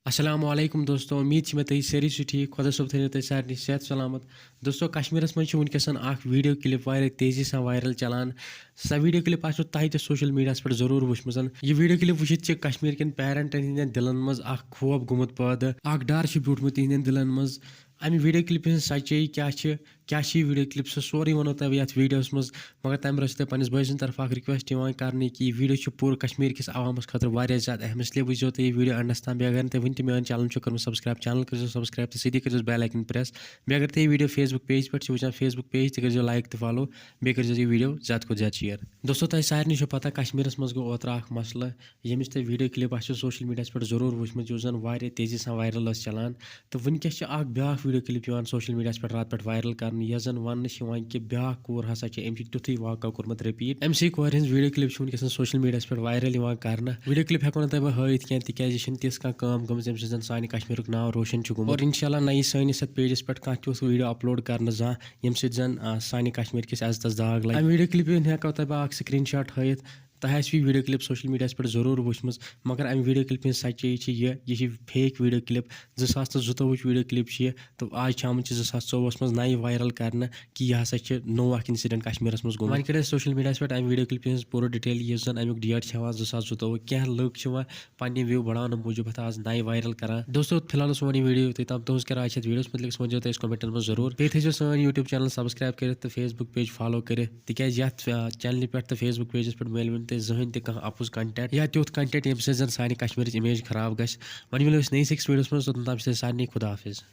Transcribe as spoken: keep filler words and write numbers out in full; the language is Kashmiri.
السلام علیکم دوستو، امید چھِ مےٚ تُہۍ سٲری چھِو ٹھیٖک۔ خۄدا صٲب تھٲینو تۄہہِ سارنٕے صحت سلامت۔ دوستو، کشمیٖرس منٛز چھِ وٕنکیٚس اکھ ویٖڈیو کلپ واریاہ تیزی سان وایرل چلان۔ سۄ ویٖڈیو کلپ آسِوٕ تۄہہِ تہِ سوشل میٖڈیاہس پٮ۪ٹھ ضروٗر وٕچھمٕژ۔ یہِ ویٖڈیو کلپ وٕچھِتھ چھِ کشمیٖر کٮ۪ن پیرنٹن ہٕنٛدٮ۪ن دِلن منٛز اکھ خوف گوٚمُت پٲدٕ، اکھ ڈر چھُ بیوٗٹھمُت تِہنٛدٮ۪ن دِلن منٛز۔ امہِ ویٖڈیو کلپہِ ہٕنٛز سچٲیی کیٛاہ چھِ، کیٛاہ چھِ یہِ ویٖڈیو کلپ، سُہ سورُے وَنو تۄہہِ بہٕ یَتھ ویٖڈیوَس منٛز۔ مگر تَمہِ برٛونٛہہ چھِ تۄہہِ پنٛنِس بٲے سٕنٛدِ طرفہٕ اَکھ رِکوٮ۪سٹ یِوان کَرنہٕ کہِ یہِ ویٖڈیو چھُ پوٗرٕ کشمیٖر کِس عوامَس خٲطرٕ واریاہ زیادٕ اہم، اِسلیے وٕچھزیو تُہۍ یہِ ویٖڈیو اٮ۪نڈَس تام۔ بیٚیہِ اگر نہٕ تۄہہِ وٕنہِ تہِ میون چینل چھُ کوٚرمُت سبسکرایب، چینل کٔرزیو سبسکرایب تہٕ سۭتی کٔرزیو بیل آیکن پریس۔ بیٚیہِ اگر تُہۍ یہِ ویٖڈیو فیس بُک پیج پٮ۪ٹھ چھِ وٕچھان، فیس بُک پیج تہِ کٔرزیو لایک تہٕ فالو، بیٚیہِ کٔرزیو یہِ ویٖڈیو زیادٕ کھۄتہٕ زیادٕ شیئر۔ دوستو، تۄہہِ سارنٕے چھو پتہ، کشمیٖرَس منٛز گوٚو اوترٕ اَکھ مسلہٕ، ییٚمِچ تۄہہِ ویٖڈیو کلپ آسِو سوشل میٖڈیاہَس پٮ۪ٹھ ضروٗر وٕچھمٕژ، یُس زَن واریاہ تیزی سان وایرل ٲس چلان۔ تہٕ وٕنکیٚس چھِ اکھ بیٛاکھ ویٖڈیو کلپ یِوان سوشل میٖڈیاہَس پٮ۪ٹھ راتہٕ پٮ۪ٹھ وایرل کرنہٕ، یۄس زَن وَننہٕ چھِ یِوان کہِ بیٛاکھ کوٗر ہسا چھِ أمۍ چھِ تیُتھُے واقعہ کوٚرمُت رِپیٖٹ۔ أمۍ سٕے کورِ ہٕنٛز ویٖڈیو کلپ چھِ وٕنکیٚس سوشل میٖڈیاہَس پٮ۪ٹھ وایرل یِوان کرنہٕ۔ ویٖڈیو کلپ ہٮ۪کو نہٕ تۄہہِ بہٕ ہٲوِتھ کینٛہہ، تِکیازِ یہِ چھِنہٕ تِژھ کانٛہہ کٲم گٔمٕژ، ییٚمہِ سۭتۍ زَن سانہِ کشمیٖرُک ناو روشن چھُ گوٚمُت۔ اور انشاءاللہ نہ یی سٲنِس یَتھ پیجَس پٮ۪ٹھ کانٛہہ تیُتھ ویٖڈیو اپلوڈ کرنہٕ زانٛہہ، ییٚمہِ سۭتۍ زَن، آ، سانہِ کشمیٖر کِس عزتَس داغ لگہِ۔ اَمہِ ویٖڈیو کلپہِ ہُنٛد ہٮ۪کو تۄہہِ بہٕ اکھ screen shot ہٲوِتھ۔ تۄہہِ آسِوٕ یہِ ویٖڈیو کلپ سوشل میٖڈیاہَس پٮ۪ٹھ ضروٗر وٕچھمٕژ، مگر اَمہِ ویٖڈیو کلپہِ ہٕنٛز سچٲیی چھِ یہِ، یہِ چھِ fake ویٖڈیو کلپ۔ زٕ ساس تہٕ زٕتووُہٕچ ویٖڈیو کلپ چھِ یہِ، تہٕ آز چھِ آمٕژ یہِ زٕ ساس ژوٚوُہَس منٛز نَیہِ وایرل کرنہٕ کہِ یہِ ہسا چھِ نوٚو اکھ انسیڈنٹ کشمیٖرَس منٛز گوٚمُت۔ وۄنۍ کٔڑۍ اَسہِ سوشل میٖڈیاہَس پٮ۪ٹھ اَمہِ ویٖڈیو کلپہِ ہٕنٛز پوٗرٕ ڈیٹیل، یُس زَن اَمیُک ڈیٹ چھِ ہٮ۪وان زٕ ساس زٕتووُہ۔ کینٛہہ لُکھ چھِ وۄنۍ پننہِ view بڑاونہٕ موٗجوٗب ہتھ آز نَیہِ وایرل کران۔ دوستو، فی الحال اوس سون یہِ ویٖڈیو یوٚتُے تام۔ تُہٕنٛز کیٛاہ راے چھِ اَتھ ویٖڈیوَس مُتعلِق، سُہ ؤنۍزیو تُہۍ اَسہِ کمنٹن منٛز ضروٗر۔ بیٚیہِ تھٲیزیو سٲنۍ YouTube channel subscribe کٔرِتھ تہٕ Facebook page follow کٔرِتھ، تِکیٛازِ یَتھ، آ، چینلہِ پٮ۪ٹھ تہٕ Facebook pageَس پٮ۪ٹھ میلہِ وُنہِ تۄہہِ زٕہٕنۍ تہِ کانٛہہ اَپُز content یا تیُتھ content، ییٚمہِ سۭتۍ زَن سانہِ کشمیٖرٕچ image خراب گژھِ۔ وۄنۍ مِلو أسۍ نٔیِس أکِس ویٖڈیوَس منٛز، توٚتام چھِ تۄہہِ سارنٕے خدا حافظ۔